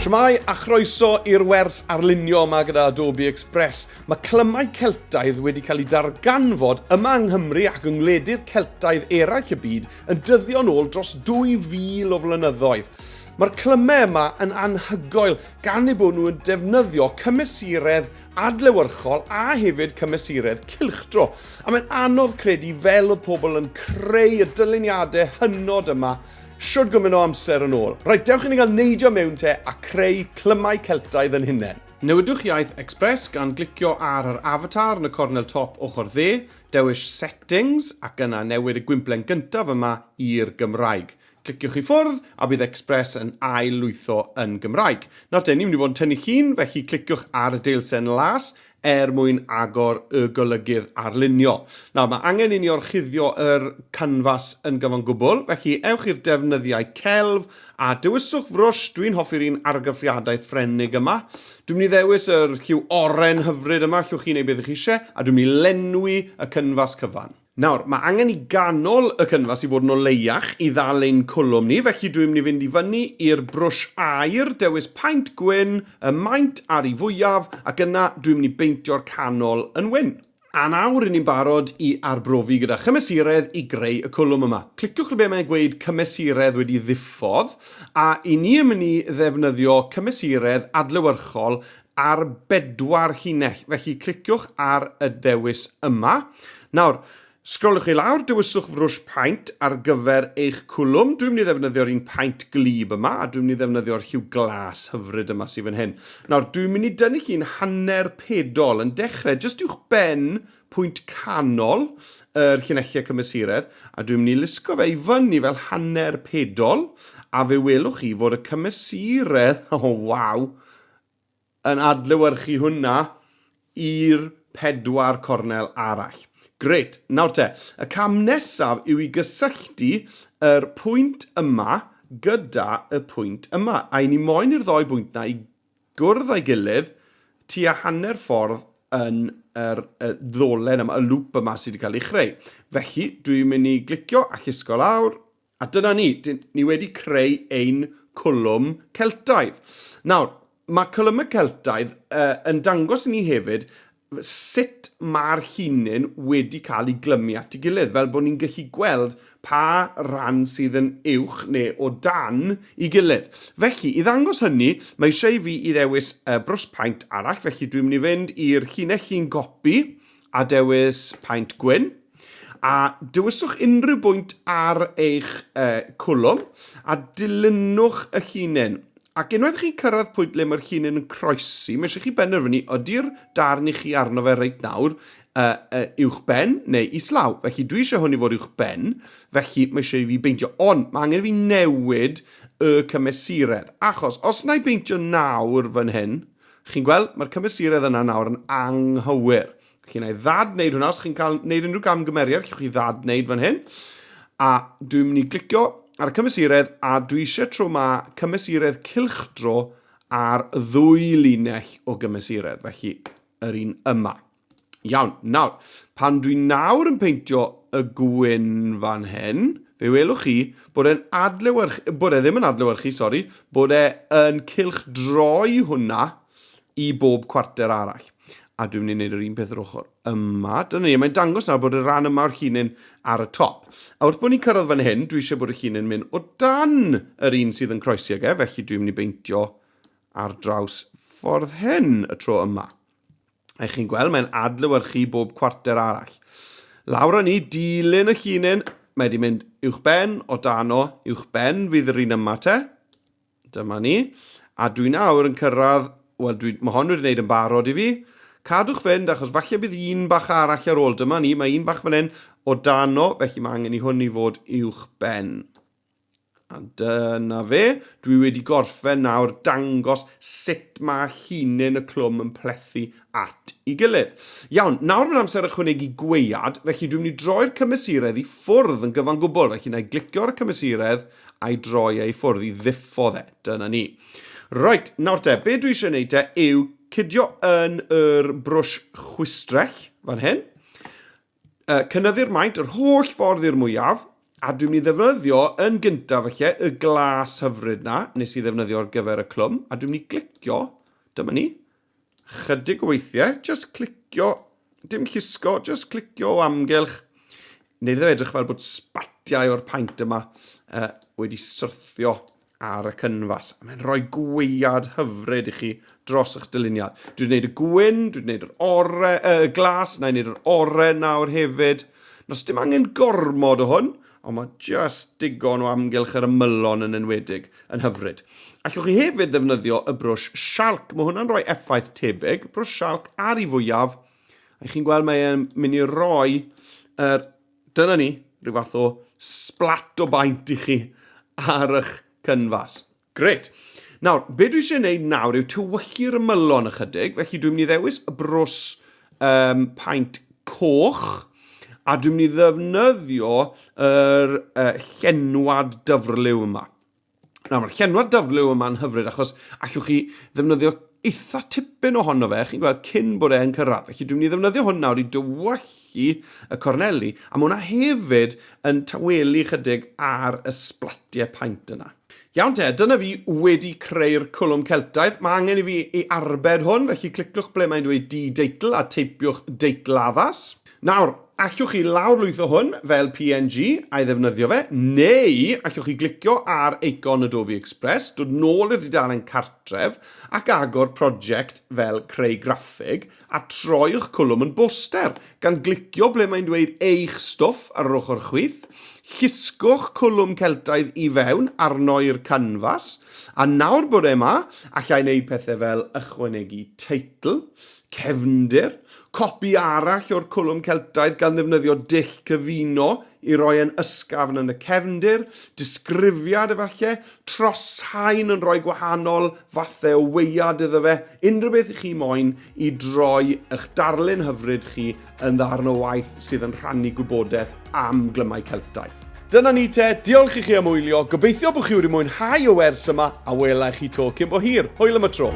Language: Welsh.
Shwmae a chroeso i'r wers arlunio yma gyda Adobe Express. Mae clymau Celtaidd wedi cael eu darganfod yma yng Nghymru ac yng ngwledydd Celtaidd eraill y byd yn dyddio'n ôl dros 2,000 o flynyddoedd. Mae'r clymau yma yn anhygoel gan eu bod nhw yn defnyddio cymesuredd adlewyrchol a hefyd cymesuredd cylchdro. A mae'n anodd credu fel oedd pobl yn creu y dyluniadau hynod yma shwd gymaint o amser yn ôl. Reit, dewch i ni gael neidio mewn te a creu clymau Celtaidd yn hunain. Newidwch iaith Express gan glicio ar yr avatar yn y cornel top ochr dde, dewis Settings ac yna newid y gwymplen gyntaf yma i'r Gymraeg. Cliciwch i ffwrdd a bydd Express yn ail-lwytho yn Gymraeg. Nawr te, ni'n mynd i fod yn tynnu llun, felly cliciwch ar y deilsen las er mwyn agor y golygydd arlunio. Nawr, mae angen i ni orchuddio yr canfas yn gyfan gwbl, felly ewch i'r defnyddiau celf a dewiswch frwsh, dwi'n hoffi'r un argraffiadau Ffrenig yma. Dwi'n mynd i ddewis yr lliw oren hyfryd yma, allwch chi wneud beth ych chi eisiau, a dwi'n mynd i lenwi y cynfas cyfan. Nawr, mae angen i ganol y cynfas i fod yn oleuach i ddal ein cwlwm ni, felly dwi'n mynd i fynd i fyny i'r brwsh aur, dewis paent gwyn, y maint ar ei fwyaf, ac yna dwi'n mynd i beintio'r canol yn wyn. A nawr ry'n ni'n barod i arbrofi gyda chymesuredd i greu y cwlwm yma. Cliciwch le mae'n gweud cymesuredd wedi ddiffodd, a i ni yn mynd i ddefnyddio cymesuredd adlewyrchol ar bedwar llinell, felly cliciwch ar y dewis yma. Nawr, sgroliwch i lawr, dewiswch frwsh paent ar gyfer eich cwlwm. Dwi'n mynd i ddefnyddio'r un paent glib yma, a dwi'n mynd i ddefnyddio'r lliw glas hyfryd yma sydd fan hyn. Nawr, dwi'n mynd i dynnu llun hanner pedol yn dechrau jyst uwch ben pwynt canol yr llinellau cymesuredd, a dwi'n mynd i lusgo fe i fyny fel hanner pedol, a fe welwch chi fod y cymesuredd, oh waw, yn adlewyrchu hwnna i'r pedwar cornel arall. Grêt. Nawr te, y cam nesaf yw i gysylltu yr pwynt yma gyda y pwynt yma. A i ni moyn i'r ddoi bwynt na i gwrdd â'i gilydd tua hanner ffordd yn yr, y ddolen yma, y lŵp yma sydd wedi cael ei chreu. Felly, dwi'n mynd i glicio a llusgo lawr, A dyna ni, ni wedi creu ein cwlwm Celtaidd. Nawr, mae cwlymau Celtaidd uh, yn dangos i ni hefyd sut mae'r llinyn wedi cael ei glymu at ei gilydd, fel bod ni'n gallu gweld pa ran sydd yn uwch neu o dan i gilydd. Felly, i ddangos hynny, mae eisiau i fi i ddewis uh, brws paent arall, felly dwi'n mynd i fynd i'r llinell llun gopi, a dewis paent gwyn. A dewiswch unrhyw bwynt ar eich uh, cwlwm a dilynwch y llinyn. Ac unwaith chi'n cyrraedd pwynt le mae'r llinyn yn croesi, mae eisiau chi benderfynu ydy'r darn i chi arno fe reit nawr uh, uh, uwch ben neu islaw. Felly dwi eisiau hwn i fod uwch ben, felly mae eisiau i fi beintio. Ond mae angen i fi newid y cymesuredd. Achos os na i beintio nawr fan hyn, Chi'n gweld, mae'r cymesuredd yna nawr yn anghywir. Felly na i ddad-wneud hwnna, os chi'n cael wneud unrhyw gamgymeriad, allwch chi ddad-wneud fan hyn. A dwi'n mynd i glicio ar y cymesuredd, a dwi eisiau tro ma cymesuredd cylchdro ar ddwy linell o gymesuredd, felly yr un yma. Iawn, nawr, pan dwi nawr yn peintio y gwyn fan hyn, fe welwch chi bod e'n adlewyrchu, bod e ddim yn adlewyrchu, sori, bod e yn cylchdroi hwnna i bob cwarter arall. A dwi'n mynd i wneud yr un peth yr ochr yma. Dyna ni, mae'n dangos nawr bod y rhan yma o'r llinyn ar y top. A wrth bod ni'n cyrraedd fan hyn, dwi eisiau bod y llinyn mynd o dan yr un sydd yn croesi ag e, felly dwi'n mynd i beintio ar draws ffordd hyn y tro yma. A chi'n gweld, mae'n adlewyrchu bob cwarter arall. Lawr â ni, dilyn y llinyn. Mae wedi mynd uwch ben, o dan o, uwch ben fydd yr un yma te. Dyma ni. A dwi nawr yn cyrraedd, wel, dwi, mae hon wedi gwneud yn barod i fi. Cadwch fynd, achos falle bydd un bach arall ar ôl. Dyma ni, mae un bach fan hyn o dan o, felly mae angen i hwn i fod uwch ben. A dyna fe, dwi wedi gorffen nawr dangos sut mae llinyn y clwm yn plethu at ei gilydd. Iawn, nawr mae'n amser ychwanegu gwead, felly dwi'n mynd i droi'r cymesuredd i ffwrdd yn gyfan gwbl, felly na i glicio ar y cymesuredd a'i droi e i ffwrdd i ddiffodd e. Dyna ni. Reit, nawr te, be dwi eisiau gwneud te yw cydio yn yr brwsh chwistrell fan hyn. Cynyddu'r maint yr holl ffordd i'r mwyaf. A dwi'n mynd i ddefnyddio yn gyntaf felly y glas hyfryd na nes i ddefnyddio ar gyfer y clwm. A dwi'n mynd i glicio, dyma ni, chydig o weithiau, just clicio, dim llusgo, just clicio o amgylch. Neu iddo edrych fel bod sbatiau o'r paent yma wedi syrthio ar y cynfas. A mae'n rhoi gweiad hyfryd i chi dros eich dyluniad. Dwi'n gwneud y gwyn, dwi'n gwneud yr ore, y glas, na i wneud yr oren nawr hefyd. Nos dim angen gormod o hwn, ond mae just digon o amgylch yr ymylon yn enwedig yn hyfryd. Allwch chi hefyd ddefnyddio y brwsh sialc. Mae hwnna'n rhoi effaith tebyg. Brwsh sialc ar ei fwyaf. A chi'n gweld mae e'n mynd i roi yr Dyna ni, rhyw fath o splat o baent i chi ar eich cynfas. Grêt. Nawr, be dwi eisiau gwneud nawr yw tywyllu'r ymylon ychydig, felly dwi'n mynd i ddewis y brws um, paent coch, a dwi'n mynd i ddefnyddio yr llenwad dyfrliw yma. Nawr, mae'r llenwad dyfrliw yma'n hyfryd achos allwch chi ddefnyddio eitha tipyn ohono fe, chi'n gweld, cyn bod e'n cyrraedd. Felly dwi'n mynd i ddefnyddio hwn nawr i dywyllu y corneli, a mae hwnna hefyd yn tawelu chydig ar y sblatiau paent yna. Iawn te, dyna fi wedi creu'r cwlwm Celtaidd. Mae angen i fi ei arbed hwn, felly cliciwch ble mae'n dweud di-deitl a teipiwch deitl addas. Nawr, allwch chi lawrlwytho hwn fel PNG a'i ddefnyddio fe, neu allwch chi glicio ar eicon Adobe Express, dod nôl i'r dudalen cartref ac agor prosiect fel creu graffig a troi'ch cwlwm yn boster, gan glicio ble mae'n dweud eich stwff ar yr ochr chwith, llusgwch cwlwm Celtaidd i fewn arno i'r canfas, a nawr bod e 'ma, alla i wneud pethau fel ychwanegu teitl, cefndir, copi arall o'r cwlwm Celtaidd gan ddefnyddio dull cyfuno i roi e'n ysgafn yn y cefndir, disgrifiad efallai, troshaen yn rhoi gwahanol fathau o weiad iddo fe, unrhyw beth i chi moyn i droi eich darlun hyfryd chi yn ddarn o waith sydd yn rhannu gwybodaeth am glymau Celtaidd. Dyna ni te, diolch i chi am wylio, gobeithio bod chi wedi mwynhau y wers yma a wela i chi to cyn bo hir. Hwyl am y tro!